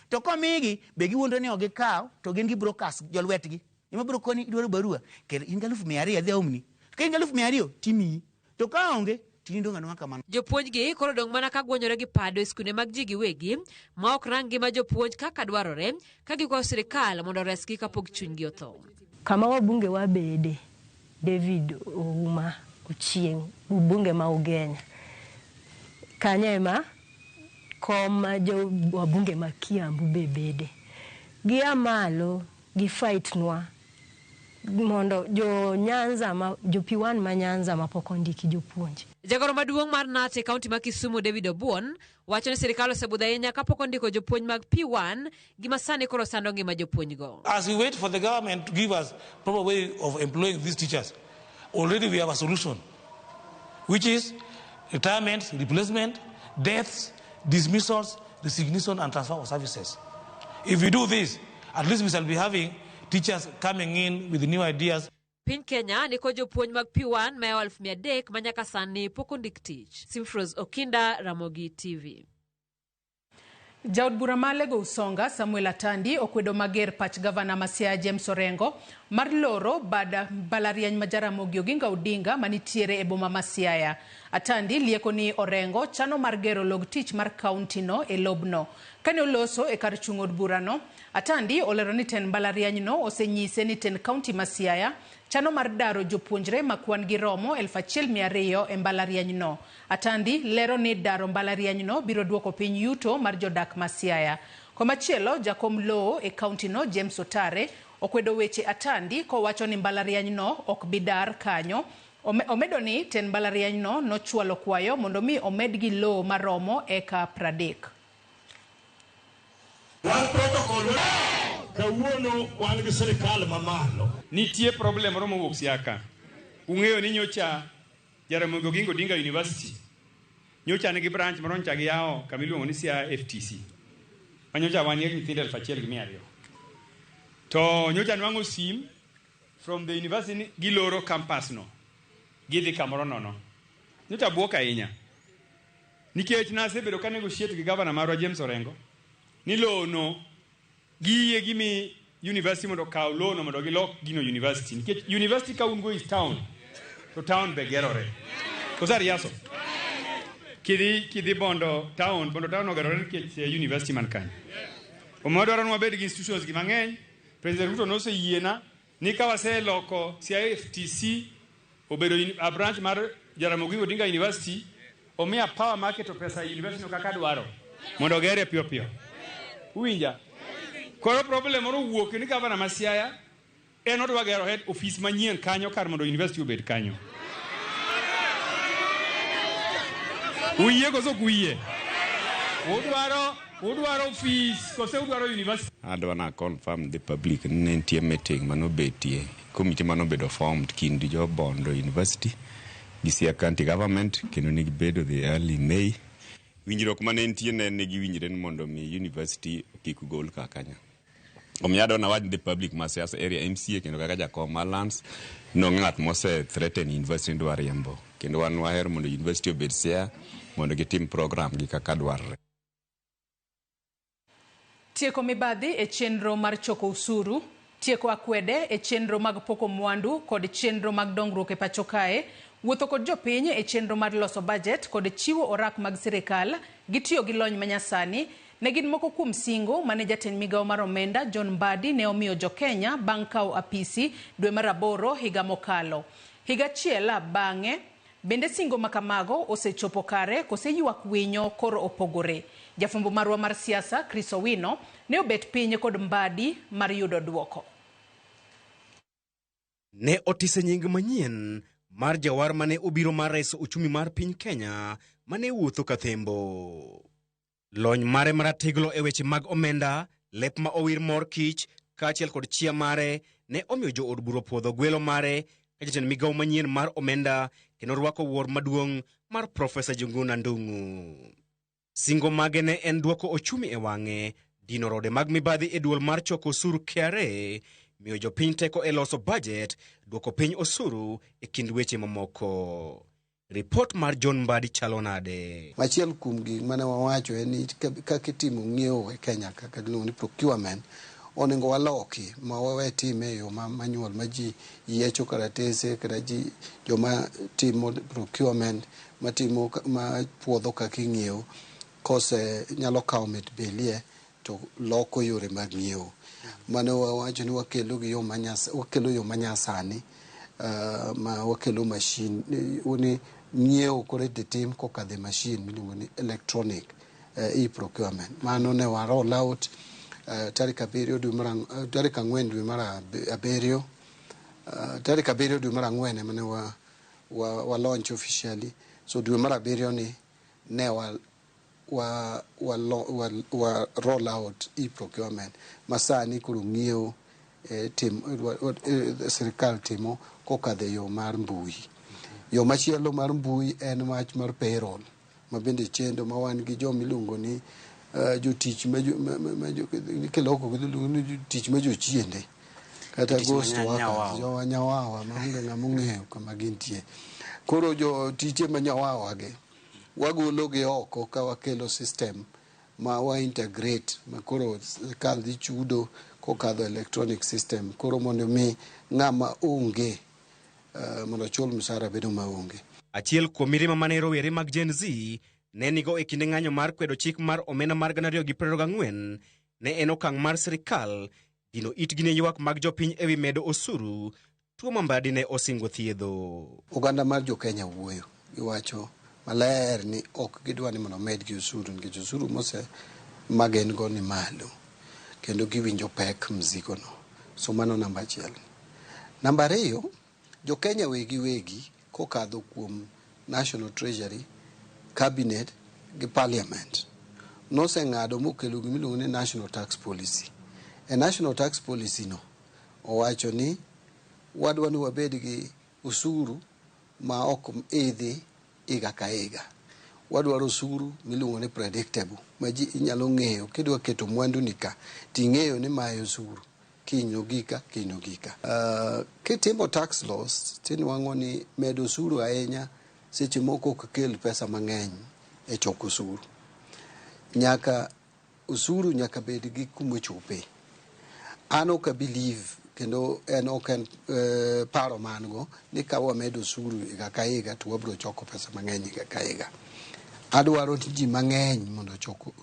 To komigi, be giwuondore ni ok gikaw, to gin gi brokers jolwetgi. Ema biro koni idwaro barua, kel in gi 200,000 adhi aomni. Ka in gi 200,000 timiyi. To ka onge, tinindo ng'ano kamano. Jopuonj gi koro dong' mana ka gwonyore gi pado e skunde mag ji giwegi, ma ok rang ngima jopuonj kaka dwarore, ka gikwayo sirikal mondo oresgi kapok chunygi otho. Kama wabunge wabede, David Ouma Ochieng', mbunge ma Ugenya. Kanyo ema kom ma jo wabunge ma Kiambu be bede. Gia malo, gi fight nwa mondo jo Nyanza ma, jo P1 ma Nyanza ma pok ondiki jopuonj. Jagoro maduong' mar KNUT e kaunti ma Kisumu David Obuon wacho ni sirikal osebudho ahinya kapok ondiko jopuonj mag P1 gima sani koro sando ngima jopuonjgo. As we wait for the government to give us proper way of employing these teachers, already we have a solution, which is retirement, replacement, deaths, dismissals, resignation and transfer of services. If we do this, at least we shall be having teachers coming in with new ideas. Piny Kenya ni kod jopuonj mag P1 mayo 300,000 ma nyaka sani pok ondik tich. Simfros Okinda, Ramogi TV. Jaod bura ma Alego Usonga Samuel Atandi okwedo mager pach gavana ma Siaya James Orengo mar loro bad mbalariany ma Jaramogi Oginga Odinga manitiere e boma ma Siaya. Atandi lieko ni Orengo chano mar gero log tich mar kaunti no e lobno. Kane oloso e kar chung' od burano, Atandi olero ni tend mbalariany no osenyise ni tend kaunti ma Siaya chano mar daro jopuonjre ma kwan gi romo 1200 e mbalarianyno. Atandi lero ni daro mbalarianyno biro duoko piny yuto mar jodak ma Siaya. Komachielo, jakom lowo e kauntino James Otare okwedo weche Atandi kowacho ni mbalarianyno ok bi dar kanyo. Omedo ni tend mbalarianyno nochwalo kwayo mondo mi omedgi lowo maromo eka 30. Wan protocol kawuono wan gi sirikal mamalo. Nitie problem moro mowuok Siaya. Ung'eyo ni nyocha Jaramogi Oginga Odinga University nyocha nigi branch moro nyocha giyawo kama iluongo ni Siaya FTC. Ma nyocha wan gi nyithindo 1200. To nyocha nwang'o sim from the university ni giloro campus no. Gidhi kamoro nono. Nyocha buok ahinya. Nikech nasebedo ka negotiate gi gavana marwa James Orengo ni lowo giyie gimi university mondo okaw lowo no mondo gilok gino university. Nikech university ka un go is town, to town be gerore. Koso ariaso? Kidhi Bondo town ogerore nikech university man kanyo. Omiyo wadwaro ni wabed gi institutions gi mang'eny. President Ruto noseyiena ni ka waseloko Siaya FTC obedo a branch mar Jaramogi Odinga University, omiya power mar keto pesa e university no kaka dwaro mondo ogere piyo piyo. Uwinja? Koro problem moro owuok ni gavana ma Siaya en odwa gero head office manyien kanyo kar mondo university obed kanyo. Uyie koso ok uyie? Udwaro office kose udwaro university? Adwa na confirm the public ni ne nitie meeting manobetie, committee manobedo formed kind jo Bondo University gi Siaya County Government kendo ne gibedo the early May. Winjruok mane nitie ne giwinjre ni mondo mi university kik gol ka kanyo. Omiyo adwa nawach ni the public ma Siaya area MCA kendo kaka jakom mar Lands nonge ng'at mose threaten university ni dwa riembo. Kendo wan wahero mondo university obed Siaya mondo gitim program gi kaka dwarre. Tieko mibadhi e chenro mar choko osuru, tieko akwede e chenro mag poko mwandu kod chenro mag dongruok e pacho kae, wuotho kod jopiny e chenro mar loso budget kod chiwo orak mag sirikal gi tiyo gi lony manyasani ne gin moko kuom singo mane jatend migawo mar omenda John Mbadi ne omiyo jokenya bang' kawo apisi dwe mar 8 higa mokalo. Higa achiel bang'e, bende singo makamago osechopo kare kose ywak winyo koro opogore. Jafwambo marwa mar siasa Chris Owino ne obet piny kod Mbadi mar yudo duoko. Ne otise nying manyien mar jawar mane obiro mar reso uchumi mar piny Kenya mane wuotho kathembo. Lony mare maratiglo e weche mag omenda, lep ma owir mor kich kaachiel kod chia mare ne omiyo jood bura puodho gwelo mare ka jatend migawo manyien mar omenda kendo rwako wuor maduong' mar Profesa Njuguna Ndung'u. Singo mage ne en duoko ochumi e wang'e, dino rode mag mibadhi e duol mar choko osuru KRA, miyo jopiny teko e loso budget, duoko piny osuru e kind weche mamoko. Ripot mar John Mbadi chalo nade? Achiel kuom gik mane wawacho en ni kaka itimo ng'iewo e Kenya kaka iluongo ni procurement onego waloki ma wawe time e yo manual ma ji yiecho karatese kata ji joma timo procurement matimo ma puodho kaka ing'iewo kose nyalo kawo mit belie to loko yore mag ng'iewo. Mane wawacho ni wakelo gi yo wakelo yo manyasani ma wakelo machine ni ng'iewo koro idhi tim kokadho e machine miluongo ni electronic e-procurement. Mano ne wa roll out tarik 7 dwe mar tarik 4 dwe mar 7 tarik 7 dwe mar 4 ema ne wa launch officially. So dwe mar 7 ni ne wa roll out e-procurement masani koro ng'iewo sirikal timo kokadho e yo mar mbui. Yo machielo mar mbui en wach mar payroll ma bende chendo ma wan gi joma iluongo ni jotich kiloko iluongo ni jotich ma jochiende kata ghost workers, jo nyawawa maonge ng'ama ong'eyo kama gintie. Koro jotiche ma nyawawa gi wagolo gi oko ka wakelo system ma wa integrate ma koro sirikal dhi chudo kokadho electronic system koro mondo mi ng'ama onge mondo ochul msara bedo maonge. Achiel kuom mirima mane rowere mag Gen Z ne nigo e kinde ng'anyo mar kwedo chik mar omenda mar 2024 ne en okang' mar sirikal dino itgi ne ywak mag jopiny ewi medo osuru tuo ma Mbadi ne osingo thiedho. Oganda mar jo Kenya wuoyo, giwacho maler ni ok gidwa ni mondo omedgi osuru nikech osuru mose ma gin go ni malo kendo giwinjo pek mzigo no. So mano namba achiel. Namba ariyo, jo Kenya wegi wegi kokadho kuom National Treasury, Cabinet gi Parliament noseng'ado mokelo gimiluongo ni National Tax Policy. E National Tax Policy no owacho ni wadwa ni wabed gi osuru ma ok idhi higa ka higa. Wadwaro osuru miluongo ni predictable ma ji inyalo ng'eyo kidwa keto mwandu ni ka ting'eyo ni mae osuru kiny ogika kiny ogika. Kitimo tax laws tinwang'o ni medo osuru ahinya seche moko ok kel pesa mang'eny e choko osuru. Nyaka osuru nyaka bed gi kumochope. An ok a believe kendo en ok en paro ma an go ni ka wamedo osuru higa ka higa to wabiro choko pesa mang'eny higa ka higa. Adwaro ni ji mang'eny mondo ochok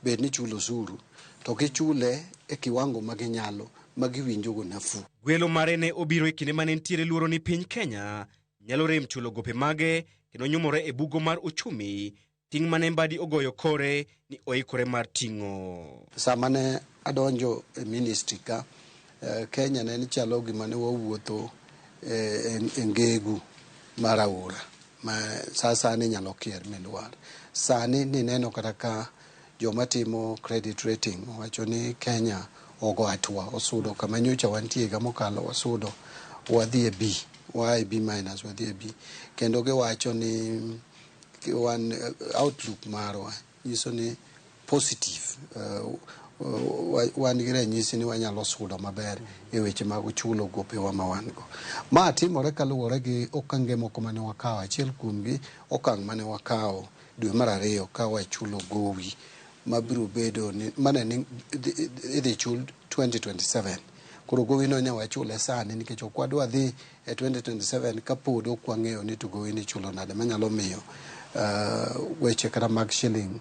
bed ni chulo osuru to gichule e kiwango ma ginyalo ma giwinjo go nafuu. Gwelo mare ne obiro e kinde mane nitiere luoro ni piny Kenya nyalo rem chulo gope mage kendo nyumore e bugo mar uchumi, ting' mane Mbadi ogoyo kore ni oikore mar ting'o. Sama ne adonjo e ministry ka, Kenya ne chalo gima ne wawuotho e ngegu mar aora ma sa sani nyalo kier milwar. Sani nineno kata ka joma timo credit rating owacho ni Kenya ogo hatua osudo kama nyocha wantie higa mokalo wasudo wadhi e B, waa e B minus wadhi e B. Kendo giwacho ni wan outlook marwa nyiso ni positive wan gi ranyisi ni wanyalo sudo maber e weche mag chulo gopewa ma wan go. Ma timore kaluwore gi okange moko mane wakawo. Achiel kuomgi okang' mane wakawo dwe mar ariyo ka wachulo gowi mabiro bedo ni mane ni idhi chul 2027. Koro gowi no ne wachule sani nikech ok wadwa dhi e 2027 kapod ok wang'eyo ni to gowi ni ichulo nade manyalo miyo weche kata mag shilling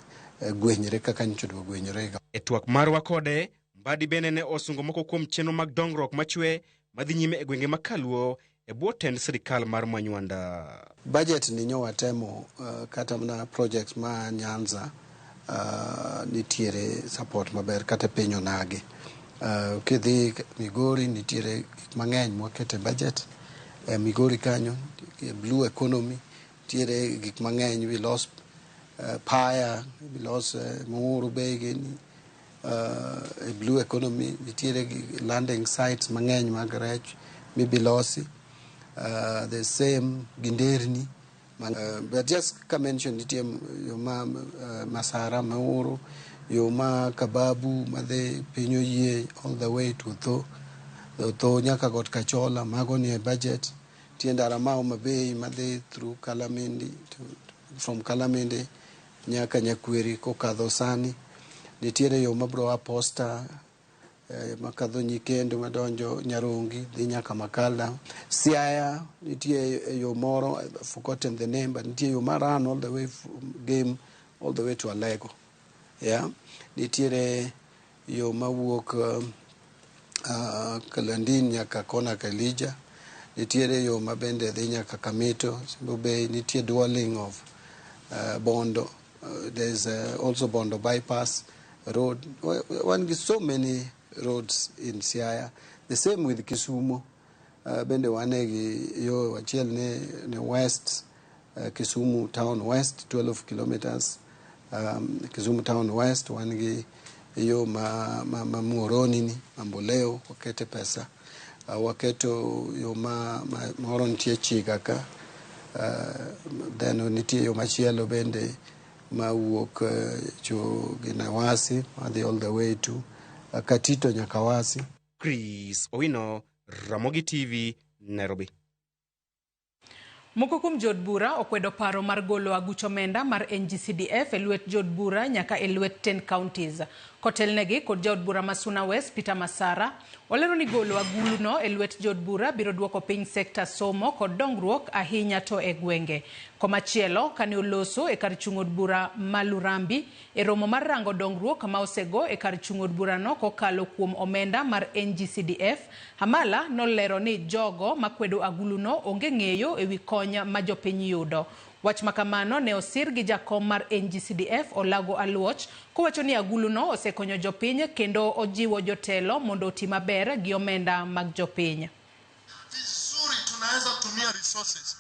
gwenyre kaka nyocha dwa gwenyore. E twak marwa kode, Mbadi bende ne osungo moko kuom chenro mag dongruok machwe madhi nyime e gwenge ma Kaluo e bwo tend sirikal mar Manywanda. Budget ni nyo watemo kata mana projects ma Nyanza nitiere support maber kata piny onagi. Kidhi Migori nitiere gik mang'eny mwakete budget. Migori kanyo blue economy nitiere gik mang'eny we lost Paya, we lost Muhuru Bay gini. Blue economy nitiere landing sites mang'eny mag rech mibilosi. The same gi nderni. But just ka mention nitie yo ma Masara Muhuru, yo ma Kababu madhi piny oyie all the way to Otho, Otho nyaka Got Kachola, mago nie budget. Nitie ndara ma Homa Bay madhi through Kalamindi, from Kalamindi nyaka Nyakweri kokadho Sani. Nitiere yo mabro a Posta makadho Nyikendo madonjo Nyarongi dhi nyaka Makalda. Siaya nitie yo moro, I've forgotten the name, but nitie yo ma run all the way from Game all the way to Alego. Yeah. Nitiere yo mawuok Kalandin nyaka kona Kalija. Nitiere yo mabende dhi nyaka Kamito, Simbo Bay. Nitie dwelling of Bondo. There's also Bondo bypass road. One gi so many roads in Siaya. The same with Kisumu. Bende wane gi yo achiel ne west, Kisumu town west, 12 kilometers. Kisumu town west, wan gi yo ma Muhoroni ni, Mamboleo, wakete pesa. Waketo yo ma moro nitie Chiga ka. Then nitie yo machielo bende mawuok cho Ginawasi, madhi all the way to Katito nyaka Wasi. Chris Owino, Ramogi TV, Nairobi. Moko kuom jood bura okwedo paro mar golo aguch omenda mar NGCDF e lwet jood bura nyaka e lwet 10 counties. Kotelnegi kod jaod bura ma Suna West Peter Masara, olero ni golo aguluno e lwet jood bura biro duoko piny sekta somo kod dongruok ahinya to e gwenge. Komachielo, kane oloso e kar chung' od bura ma Lurambi e romo mar rango dongruok ma osego e kar chung' od burano kokalo kuom omenda mar NGCDF, Hamala nolero ni jogo makwedo aguluno onge ng'eyo ewi kony ma jopiny yudo. Wach makamano ne osir gi jakom mar NGCDF Olago Aluoch kowacho ni aguluno osekonyo jopiny kendo ojiwo jotelo mondo oti maber gi omenda mag jopiny. Vizuri, tunaweza tumia resources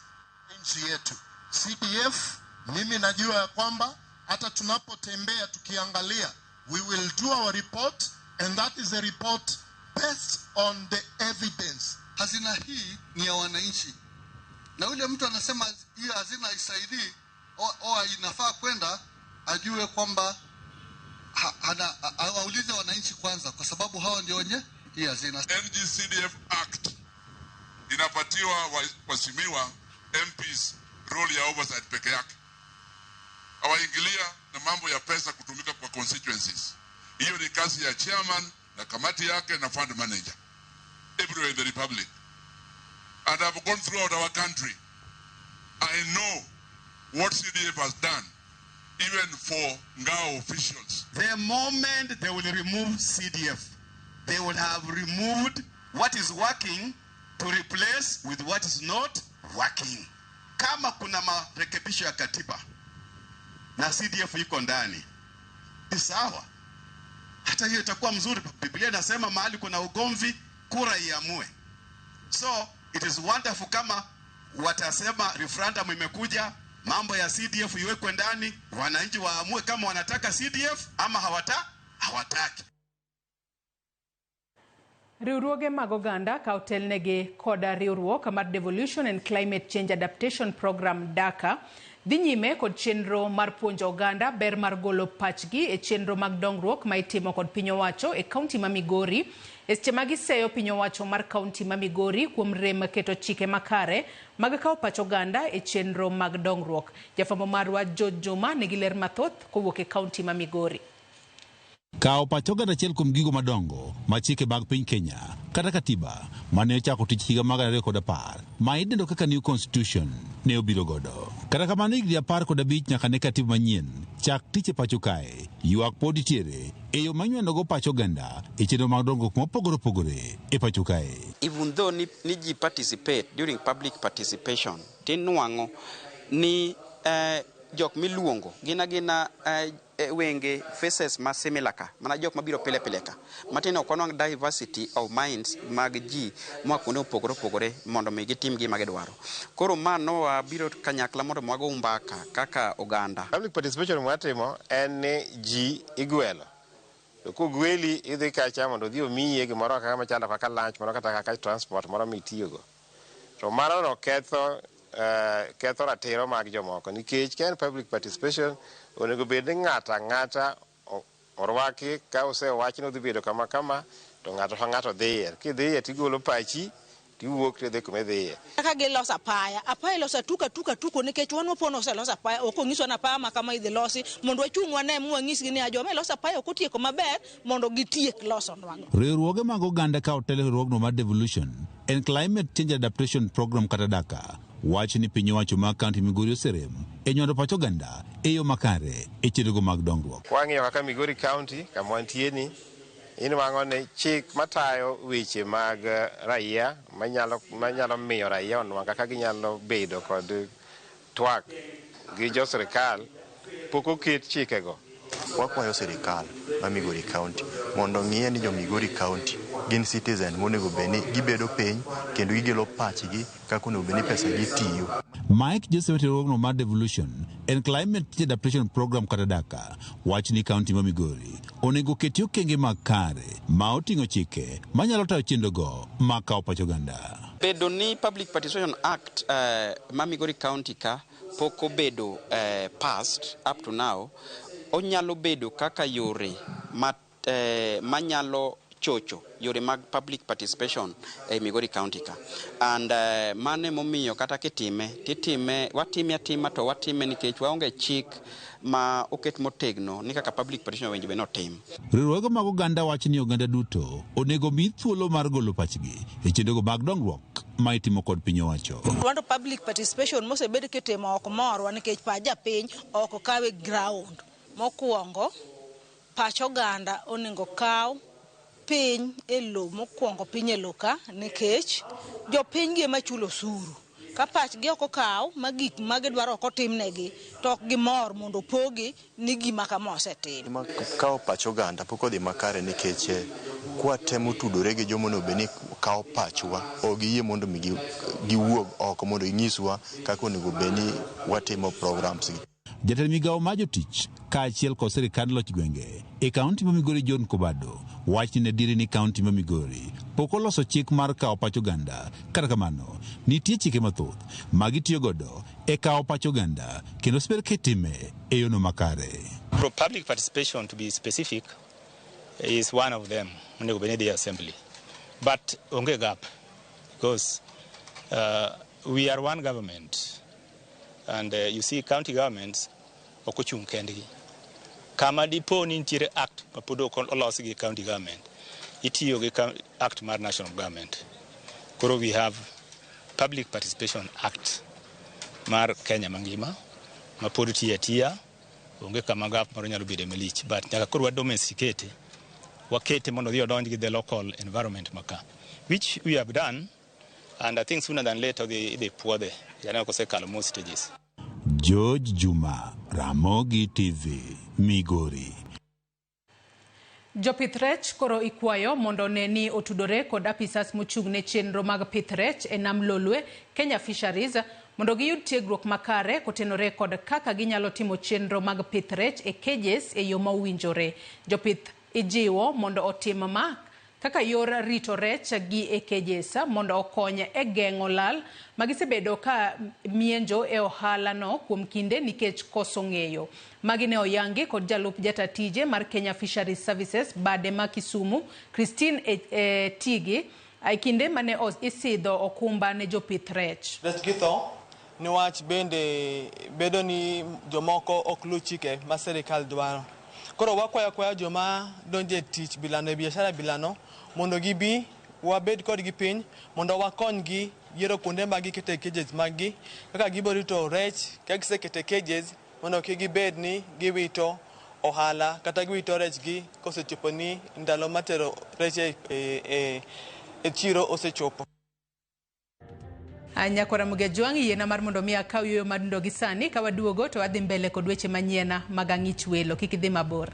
nchi yetu. CDF, mimi najua ya kwamba hata tunapotembea tukiangalia, we will do our report and that is a report based on the evidence. Hazina hii ni ya wananchi, na yule mtu anasema hii hazina isaidii o inafaa kwenda, ajue kwamba aulize wananchi kwanza, kwa sababu hawa ndio wenye hii hazina. NGCDF Act inapatiwa waheshimiwa MPs role ya oversight peke yake, hawaingilia na mambo ya pesa kutumika kwa constituencies. Hiyo ni kazi ya chairman na kamati yake na fund manager everywhere in the republic. And I've gone throughout our country. I know what CDF has done, even for Ngao officials. The moment they will remove CDF, they will have removed what is working to replace with what is not working. Kama kuna marekebisho ya katiba na CDF iko ndani, ni sawa. Hata hiyo itakuwa mzuri. Biblia inasema mahali kuna ugomvi, kura iamue. So it is wonderful kama watasema referendum imekuja, mambo ya CDF iwekwe ndani, wananchi waamue kama wanataka CDF ama hawataki. Riwruoge mag oganda ka otelnegi koda riwruok mar Devolution and Climate Change Adaptation Program DACA dhi nyime kod chenro mar puonjo oganda ber mar golo pachgi e chenro mag dongruok ma itimo kod piny owacho e kaunti ma Migori e seche ma giseyo piny owacho mar kaunti ma Migori kuom rem keto chike makare mag kawo pach oganda e chenro mag dongruok. Jafwambo marwa George Juma nigi ler mathoth kowuok e kaunti ma Migori. Kawo pach oganda achiel kuom gigo madongo ma chike mag piny Kenya kata katiba mane ochako tich higa mar 2010 ma idendo kaka New Constitution ne obiro godo. Kata kamano higni 15 nyaka ne katiba manyien chak tich e pacho kae, ywak pod nitiere e yo manywando pach oganda e chenro mag dongruok mopogore opogore e pacho kae. Even though ni ji participate during public participation, tinwang'o ni jok miluongo gina wenge faces ma similar ka mana jok mabiro pile pile ka matin ok wanwang' diversity of minds mag ji moa kuonde mopogore opogore mondo mi gitim gima gidwaro. Koro mano wabiro kanyakla mondo wago mbaka kaka oganda. Public participation mwatimo en ni ji igwelo. To kogweli idhi kacha mondo odhi omiye gimoro kaka machalo kaka lunch moro kata kaka transport moro mitiyogo. To mano no ketho ratiro mag jomoko nikech ka en public participation onego bed ni ng'ato ang'ata orwaki ka osewach ni odhi bedo kama kama to ng'ato ka ng'ato dhiye. Kidhiye tigolo pachi tiwuok tidhi kuma idhiye. Kaka giloso apaya, apaya iloso atuka tuko nikech wan wapono oseloso apaya, ok onyiswa ni apaya ma kama idhi losi mondo wachung' wane mwanyisgi ni joma iloso apaya ok otieko maber mondo gitiek loso nwago. Riwruoge mag oganda ka otel riwruogno mar Devolution and Climate Change Adaptation Program kata DACA wach ni piny owacho mar kaunti Migori oserem e nywando pach oganda e yo makare e chenrogo mag dongruok. Wang'iyo kaka Migori County kama wantie ni inwang'o ni chik matayo weche mag raia manyalo miyo raia onwang' kaka ginyalo bedo kod twak gi jo sirikal pok oket chikego. Wakwayo sirikal ma Migori County mondo ong'iye ni jo Migori County gin citizen monego bed ni gibedo piny kendo gigelo pachgi kaka onego bed ni pesa gi tiyo. Mike Joseph riwruogno mar Devolution and Climate Change Adaptation Program kata DACA wach ni kaunti ma Migori onego oketi okenge makare ma oting'o chike manyalo tayo chenrogo mag kawo pach oganda. Bedo ni Public Participation Act ma Migori County ka pok obedo passed up to now, onyalo bedo kaka yore manyalo chocho yore mag public participation e Migori County ka. And mano emomiyo kata kitime, titime, watime atima to watime nikech waonge chik ma oket motegno ni kaka public participation owinjo bed ni otim. Riwruoge mag oganda wacho ni oganda duto onego mi thuolo mar golo pachgi e chenrogo mag dongruok ma itimo kod piny owacho. Wanto public participation mosebed kitimo ok morwa nikech pach japiny ok kawe ground. Mokwongo, pach oganda onego kaw piny e lo mokwongo piny e lo ka nikech jopiny gi ema chulo osuru. Ka pachgi ok okaw ma gik ma gidwaro ok otimnegi to ok gimor mondo opogi ni gima kama osetim. Ma kawo pach oganda pok odhi makare nikech kwatemo tudore gi joma onego bed ni kawo pachwa, ok giyie mondo mi giwuog oko mondo ginyiswa kaka onego bed ni watimo programs gi. Jatend migawo mar jotich kaachiel kod sirikand loch gwenge e kaunti ma Migori John Kobado wacho ni adieri ni kaunti ma Migori pok oloso chik mar kawo pach oganda. Kata kamano, nitie chike mathoth ma gitiyo godo e kawo pach oganda kendo osebed kitime e yono makare. Pro public participation, to be specific, is one of them onego bed ni dhi e assembly. But onge gap because we are one government and you see county governments ok ochung' kendgi. Kama dipo ni nitiere act ma pod ok olos gi county government, itiyo gi act mar national government. Koro we have Public Participation Act mar Kenya mangima ma pod tiyo atiya, onge kama gap moro nyalo bede malich, but nyaka koro wa domesticate, wakete mondo odhi odonj gi the local environment maka, which we have done, and I think sooner than later idhi puodhe, janeno kosekalo most stages. George Juma, Ramogi TV, Migori. Jopith rech koro ikwayo mondo one ni otudore kod apisas mochung' ne chenro mag pith rech e nam Lolwe, Kenya Fisheries, mondo giyud tiegruok makare kotenore kod kaka ginyalo timo chenro mag pith rech e cages e yo ma owinjore. Jopith ijiwo mondo otim ma kaka yor rito rech gi e cages mondo okony e geng'o lal ma gisebedo ka mienjo e ohala no kuom kinde nikech koso ng'eyo. Magi ne oyangi kod jalup jata tije mar Kenya Fisheries Services bade ma Kisumu, Christine Tigi, e kinde mane isidho okumba ne jopith rech. Rech gi tho niwach bende bedo ni jomoko ok luw chike ma sirikal dwaro. Koro wakwayo akwaya joma donjo e tich bilano e biashara bilano mondo gibi wabed kodgi piny mondo wakonygi yiero kuonde ma gikete cages mag-gi kaka gibiro rito rech ka gisekete cages mondo kik gibed ni giwito ohala kata giwito rechgi kosechopo ni ndalo matero rech e chiro osechopo. Nyakwara Mugejwang', yiena mar mondo mi akaw yueyo madundo gi sani ka waduogo to wadhi mbele kod weche manyien mag ang'ich welo. Kik idhi mabor.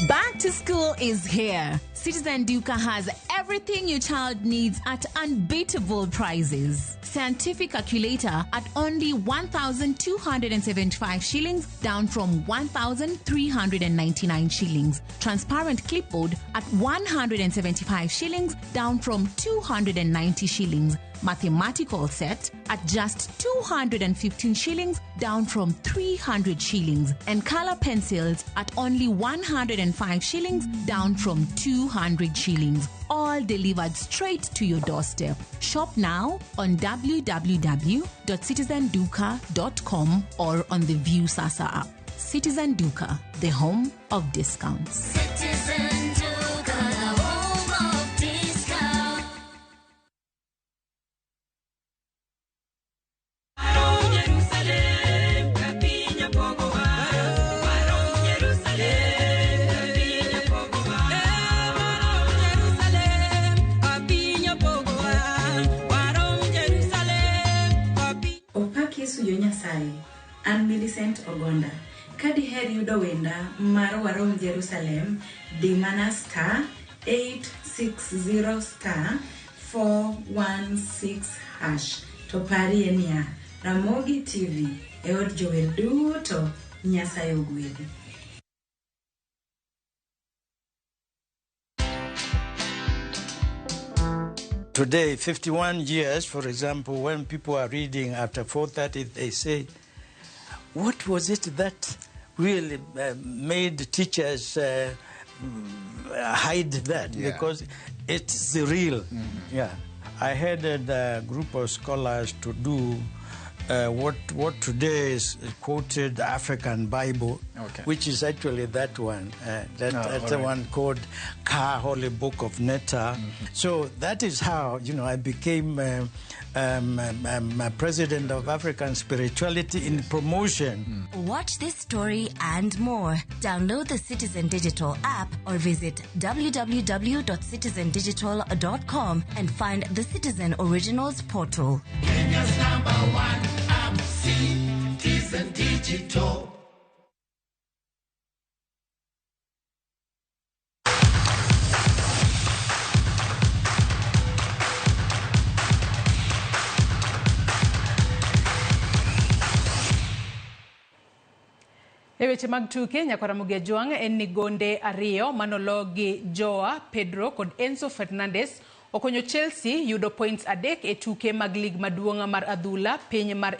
Back to school is here. Citizen Duka has everything your child needs at unbeatable prices. Scientific calculator at only 1,275 shillings, down from 1,399 shillings. Transparent clipboard at 175 shillings, down from 290 shillings. Mathematical set at just 215 shillings, down from 300 shillings. And color pencils at only 105 shillings, down from 200 shillings. All delivered straight to your doorstep. Shop now on www.citizenduka.com or on the Viusasa app. Citizen Duka, the home of discounts. Citizen Duka, the home of discounts. Opak Yesu yo Nyasaye. An Millicent Ogonda. Ka diher yudo wenda mar Warom Jerusalem, di mana star 860 star 416 hash. To parie niya, Ramogi TV e od jower duto, Nyasaye ogwedhi. Today, 51 years, for example, when people are reading after 4:30, they say, what was it that really made teachers hide that? Yeah. Because it's the real. Yeah. I headed a group of scholars to do what today is quoted African Bible, which is actually that one. That's the one called Ka Holy Book of Netta. So that is how, you know, I became president of African Spirituality in Promotion. Watch this story and more. Download the Citizen Digital app or visit www.citizendigital.com and find the Citizen Originals portal. Kenya's number one app, Citizen Digital. E weche mag tuke, Nyakwar Ramogi Ajwang' en ni gonde ariyo manologi gi Joao Pedro kod Enzo Fernandez okonyo Chelsea yudo points 3 e tuke mag lig maduong' mar adhula piny mar